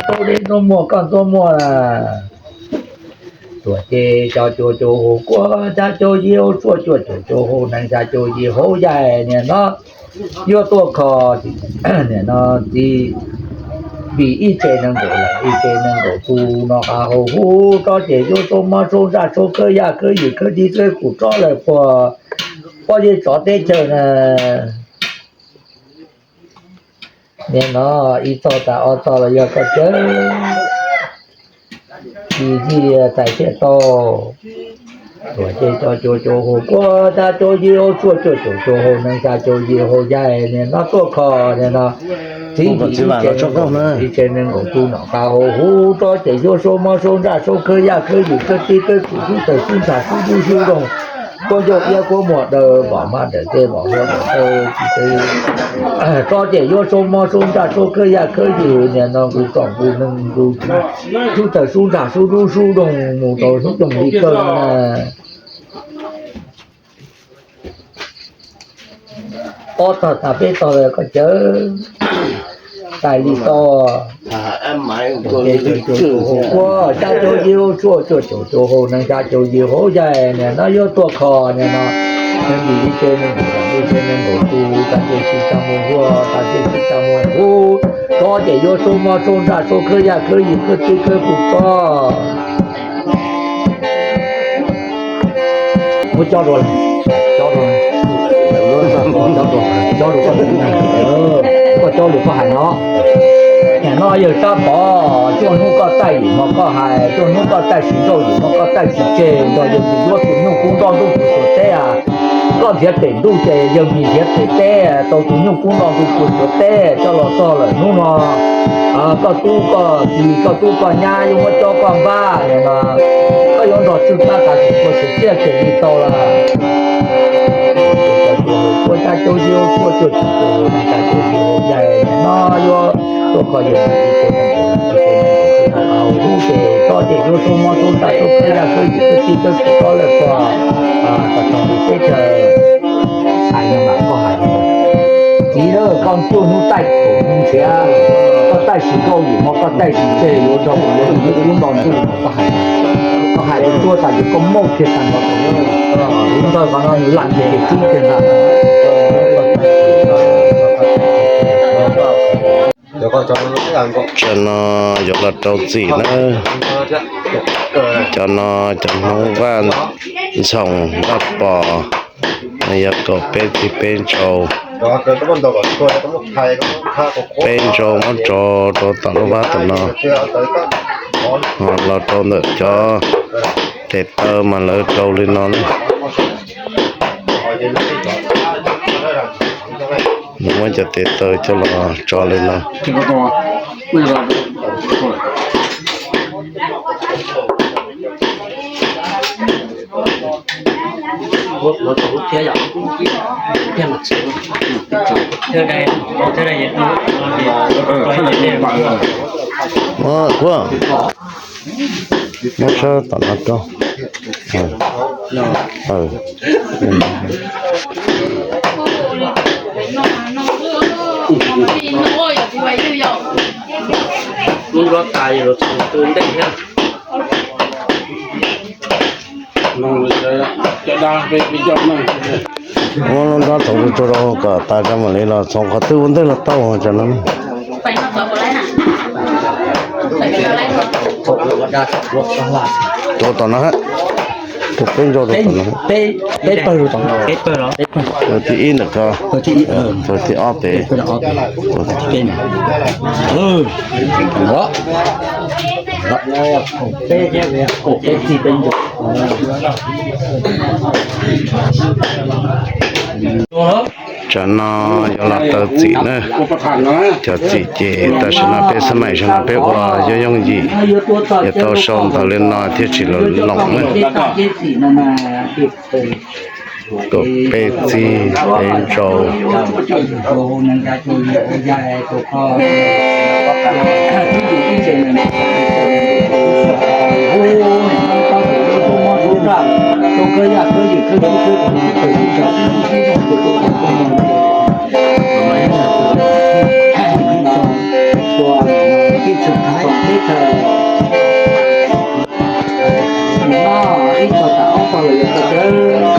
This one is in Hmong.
Tau deb ntxuaj muag koj ntxuaj muag na. Tuam ces xya caum cuaj hauv kuab, xya caum yim hauv tshuaj, cuaj caum cuaj hauv nees, xya caum yim hauv yaig niag no yuav tuaj kho niag no txiv, vim ib tse nees nkaum leej ib tse nees nkaum tus no qab hauv huv, tsob ces yuav saub mob saub ntsaj saub khawb yaj khawb yim khawb tib khawb kuv tsob lawm puag pob zeb tsov teb chaws na. Niag no ib txog tas ob txog los yog koj cawv, tsis yig txais thiaj tau. Tuam ces xya caum cuaj hauv kuab, xya caum yim hauv tshuaj, cuaj caum cuaj hauv nees, xya caum yim hauv yaig niag no tuaj kho niag no txiv, vim ib tse nees nkaum tus no qab hauv huv, tsob ces yuav saub mob saub ntsaj saub khawb yaj khawb yim khawb tib khawb kuv sub tawg sub ntsag sub dub sub doog, kuab ncauj iab kuab muag daws, npam mab daws tej npam huab daws taw, tsob ces yuav saub mob saub ntsaj saub khawb yaj khawb yim niag no nqus tsom nqus neeg nqus sub tawg sub ntsag sub dub sub doog mus rau hnub toog li kawg na. Ob txog tas peb txog lawm koj cawv, txais li tau. Hauv kuab xya caum yim hauv tshuaj, cuaj caum cuaj hauv nees, xya caum yim hauv yaig niag no yuav tuaj kho niag no. Neeg vim ib tse nees nkaum leej ib tse nees nkaum tus, tas ces tsis tau mus huv, tas ces tsis tau mus huv, tsob ces yuav saub mob saub ntsaj saub khawb yaj khawb yim khawb tib khawb kuv tsob. Muab cob rau, cob rau, cob rau, cob rau koj, koj cob rau koj hais no. Niag no yawg Tsab Pov, cuaj hnub koj taij yim hmo koj hais, cuaj hnub koj taij tsis nrauj yim hmo koj taij tsis tseg, nrog yawg Mis yuav tus nyuj kub nroj ntuj puag Suav teb. Koj nrhiav pem ntuj ces yawg Mis nrhiav pem teb, tau tus nyuj kub nroj ntuj puag Suav teb coj los txog lawm hnub no. Koj tub koj txiv, koj tub koj nyab yuav muab cob koj npab no, koj yuav nrog tswj pab tas tus tua tsiav txiaj ces li tau lawm. Kuab xya caum yim hauv tshuaj, cuaj caum cuaj hauv nees, xya caum yim hauv yaig no yuav tuaj kho yawg Mis ib tse nees nkaum tus no qab hauv huv ces tsob ces yuav saub mob saub ntsaj saub khawb yaj khawb yim khawb tib khawb kuv tsob lawm puag tog li teb chaws. Hais no mas koj hais li, txiv, koj cuaj hnub taij thaum nrhiav, koj taij tsis nrauj yim hmo koj taij tsis tseg yuav nrog kuv yuav tus nyuj kub nroj ntuj no koj hais, koj hais rau Tsab tas ces koj muaj kiag tag nrho, lub ntawj qhov no yus lam kiag ces tsub kiag ntag. Cov no yuav los rau txim na. Cov no cov Hmoob Vaj Ntxhoo Vaj Pos, yog kaum peb txij peb ntsau, peb ntsau muab tso rau tom lub vab tom no, los rau ntawm cov tes taw mas lawv rau li no na. Muab cov tes taw coj los tso li no. Muab sab tom no rau. Lub nrob tas yog los txog tu ntej thiab. Muab lub nrob txog tu rau kom tas tso mam li los txog qhov twg ua ntej los tau tso no. Rau tom no, rau peb ntsau rau tom no. Peb pawg rau tom no. Pawg thib ib ntawm ko, pawg thib ob pem. Tsam no yuav los taw txim na. Cov txim ces tam sim no peb xab maim zaum no peb ua yooj yooj yim, yuav tau sau ntawv li no thiaj tsis lom na. Kaum peb txij peb ntsau. Ib tog tas ob tog lawm yog tau kawg.